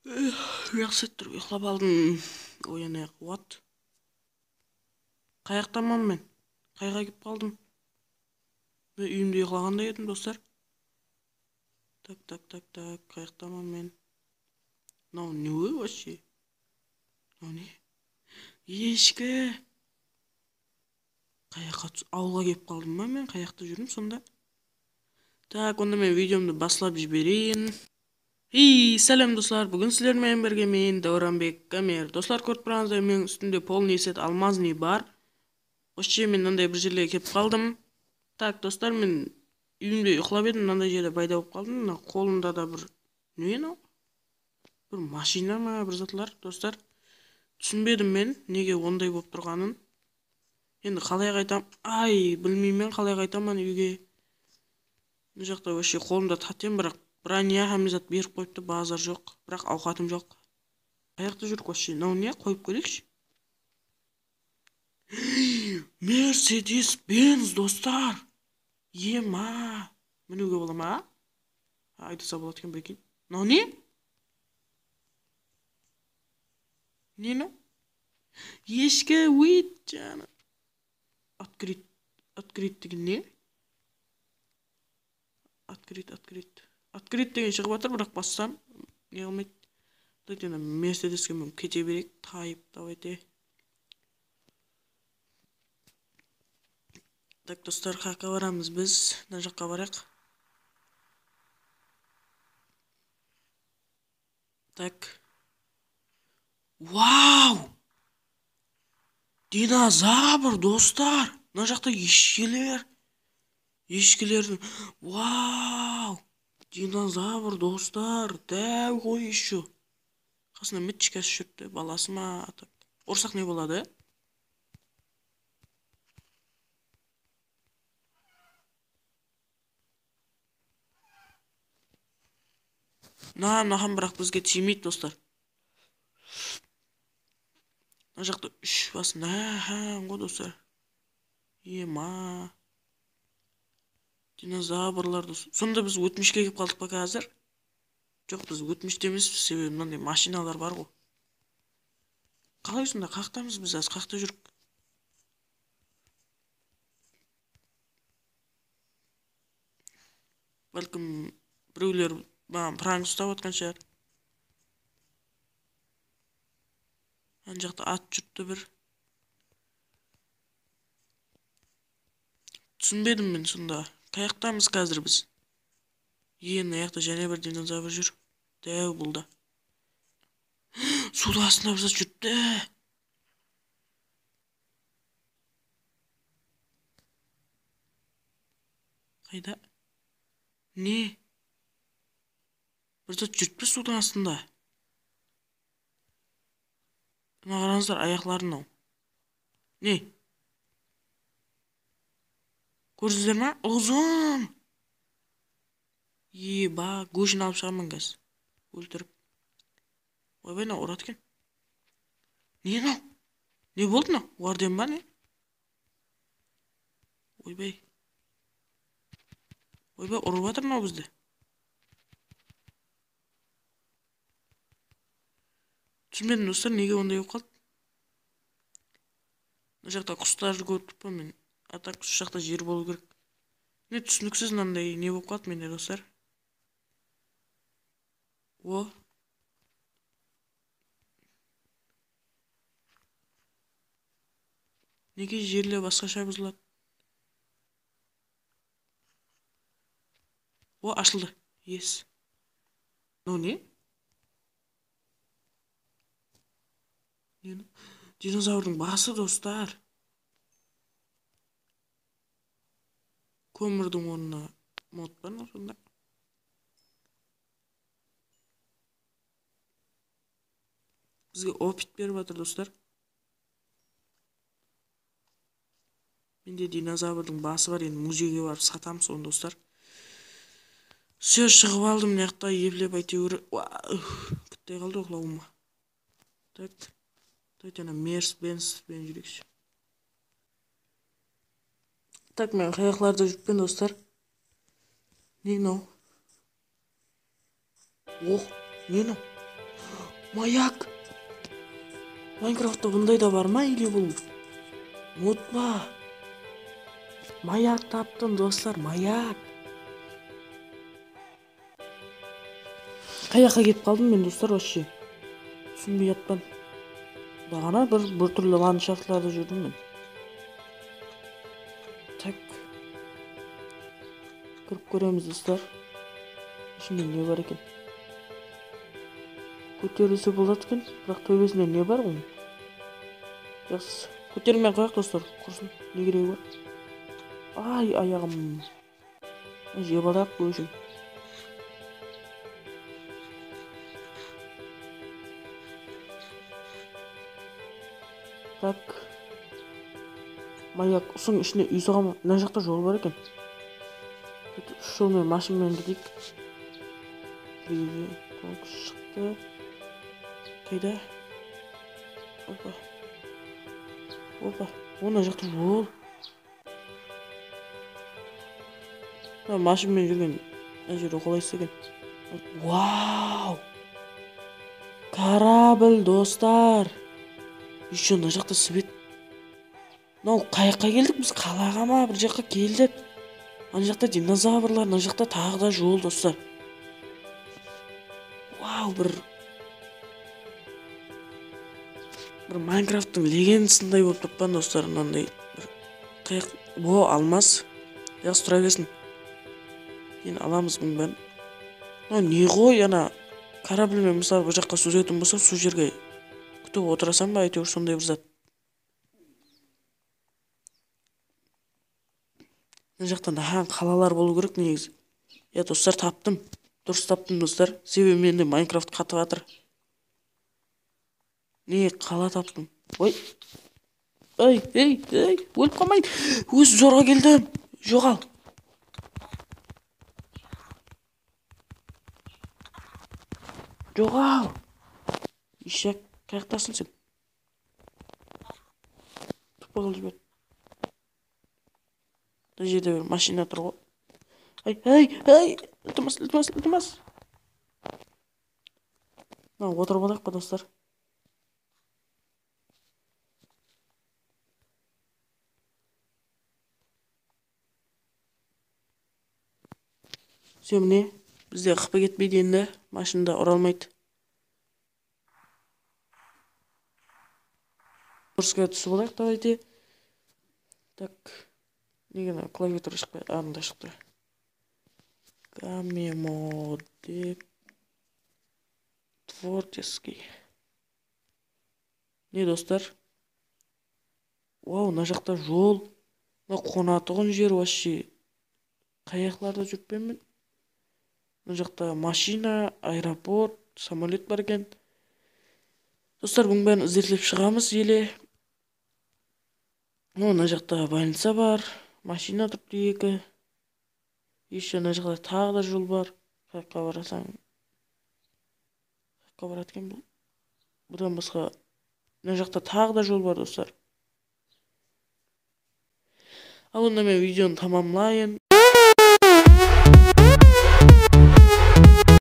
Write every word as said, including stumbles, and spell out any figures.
Jaqsı ettirip uyıqlap aldım. Oyanayıq, what? Qayaqtaman men? Qayaqqa kelip qaldım? Men úyimde uyıqlaǵanday edim, dostlar. Tak, tak, tak, tak, qayaqtaman men? Mınaw ne вообще? Mınaw ne? Eshki! Qayaqqa tús-, awılǵa kelip qaldım ba men? Qayaqta júrdim sonda? Tak, onda men videomdı baslap jibereyin. Hey, sálem doslar, búgin sizler menen birge men, Dáwranbek Gamer. Doslar, kórip turǵanıńızday, meniń ústimde polnıy set almaznıy bar. Вообще, men mınanday bir jerlerge kelip qaldım. Tak, doslar, men úyimde uyıqlap edim, mınanday jerde payda bolıp qaldım. Mına qolımda da bir ne mınaw? Bir mashina ma, bir zatlar, doslar. Túsinbedim men, nege onday bolıp turǵanın. Endi qalay qaytam? Ay, bilmeymen, qalay qaytaman úyge. Mına jaqta вообще qolımda totem, biraq bronya hámme zat berip qoyıptı, bazar joq. Biraq awqatım joq. Qayaqta júrdik вообще? Mınaw ne? Qoyıp kóreyikshi. Mercedes Benz, doslar. Ema. Miniwge bola ma? Ha, aydasa boladı eken, bir ekeyin. Mınaw ne? Ne mınaw? Eshki, wit, janı. Открыть, открыть degen ne? Открыть, открыть. Открыть degen shıǵıp atır, biraq bassam, ne qılmaydı. Давайте, ana Mercedeske minip kete bereyik, tayıp, давайте. Tak, doslar, qayaqqa baramız biz? Mına jaqqa barayıq. Tak. Wow! Dinozavr, doslar! Mına jaqta eshkiler. Eshkilerdiń. Wow! Dinozavr, doslar! Dáw ǵoy ещё. Qasında mitchkası júripti, balası ma, atak. Ursaq ne boladı? Mına, mına ham biraq bizge tiymeydi, doslar. Mına jaqta úsh basında, ha, ha, ǵo, doslar. Ema. Dinozavrlar, dos. Sonda biz ótmishke kelip qaldıq pa házir? Joq, biz ótmishte emespiz, sebebi mınanday mashinalar bar ǵo. Qalay sonda, qayaqtamız biz házir, qayaqta júrdik? Bálkim, birewler maǵan prank uslap atqan shıǵar. Ana jaqta at júripti bir. Túsinbedim men sonda. Qayaqtamız házir biz? Ey, mına jaqta jáne bir dinozavr júr. Dáw bul da. Suwdıń astında bir zat júripti. Qayda? Ne? Bir zat júripti suwdıń astında. Mına qarańızlar, ayaqların-aw. Ne? Kórdińizler ma? Uzın! Eba, góshin alıp shıǵaman házir. Óltirip. Oybay, mınaw uradı eken. Ne mınaw? Ne boldı mınaw? Warden ba ne? Oybay. Oybay, urıp atır mınaw bizdi. Túsinbedim, doslar, nege onday bolıp qaldı? Mına jaqta quslardı kórip turıppan men. A tak, usı jaqta jer bolıw kerek. Ne túsiniksiz mınanday ne bolıp qaldı mende, doslar? O. Nege jerler basqasha buzıladı? O, ashıldı. Yes. Mınaw ne? Ne? Dinozavrdıń bası, doslar. Kómirdiń ornına mod pa sonda? Bizge opıt berip atır, doslar. Mende dinozavrdıń bası bar, endi muzeyge barıp satamız onı, doslar. Всё, shıǵıp aldım, mına jaqta eplep, áytewir. Pitpey qaldı oqlawıma. Tak. Давайте ana Mercedes Benz penen júreyikshi. Tak, men qayaqlarda júrippen, doslar? Ne mınaw? Oh, ne mınaw? Mayak! Minecraftta bunday da bar ma, ili bul mod pa? Mayak taptım, dostlar, mayak! Qayaqqa kelip qaldım men, dostlar, вообще? Túsinbey atpan. Baǵana bir, bir túrli landshaftlarda júrdim men. Tak. Kirip kóremiz, dostlar. Ishinde ne bar eken? Kóterilse boladı eken, biraq tóbesinde ne bar onıń? Jaqsı. Kótermey-aq qoyaq, dostlar, qursın. Ne keregi bar? Ay, ayaǵım. Jep alayıq, ózim. Tak. Mayak, usınıń ishine úy saǵama. Mına jaqta jol bar eken. Shu jol menen mashina menen keteyik. Tońkısh shıqtı. Qayda? Opa. Opa. Mına jaqta jol. Mına mashina menen júrgen mına jerde qolaysız eken. Wow! Korablь, dostlar! Ещё mına jaqta свет. Mınaw qayaqqa keldik biz? Qalaǵa ma? Bir jaqqa keldik. Ana jaqta dinozavrlar, mına jaqta taǵı da jol, dostlar. Wow, bir Bir Minecrafttıń legendasınday bolıp turıppan, dostlar, mınanday bir qıyıq. O, almaz. Jaqsı, tura bersin. Keyin alamız bunıń bárin. Mınaw ne ǵoy, ana, korablmen, mısalı, bir jaqqa súzetin bolsam, sol jerge kútip otırasań ba, áytewir, sonday bir zat. Mına jaqta nahan qalalar bolıw kerek negizi. Ya, dostlar, taptım. Durıs taptım, dostlar. Sebebi mende Minecraft qatıp atır. Ne, qala taptım. Oy. Ey, ey, ey, ólip qalmayın. Ózi zorǵa keldim. Joǵal. Joǵal. Eshek, qayaqtasıń sen? Tıppa qılıp jiber. Mına jerde bir mashina tur ǵoy. Ay, ay, ay! Iltimas, iltimas, iltimas! Mına, otırıp alayıq pa, dostlar? Все, mine, bizde Q P ketpeydi endi, mashinada ura almaydı. Durısqa túsip alayıq, давайте. Так. Nege mına klaviatura shıqpay, arnında shıqtı. Game mode творческий. Ne, dostlar? Wow, mına jaqta jol. Mına qonatuǵın jer вообще. Qayaqlarda júrippenmen? Mına jaqta mashina, aeroport, samolyot bar eken. Dostlar, bunıń bárin izertlep shıǵamız ele. O, mına jaqta bolnica bar, mashina turıptı eki. Ещё mına jaqta taǵı da jol bar. Qayaqqa barasań? Qayaqqa baradı eken bul? Budan basqa mına jaqta taǵı da jol bar, dostlar. Al, onda men videonı tamamlayın.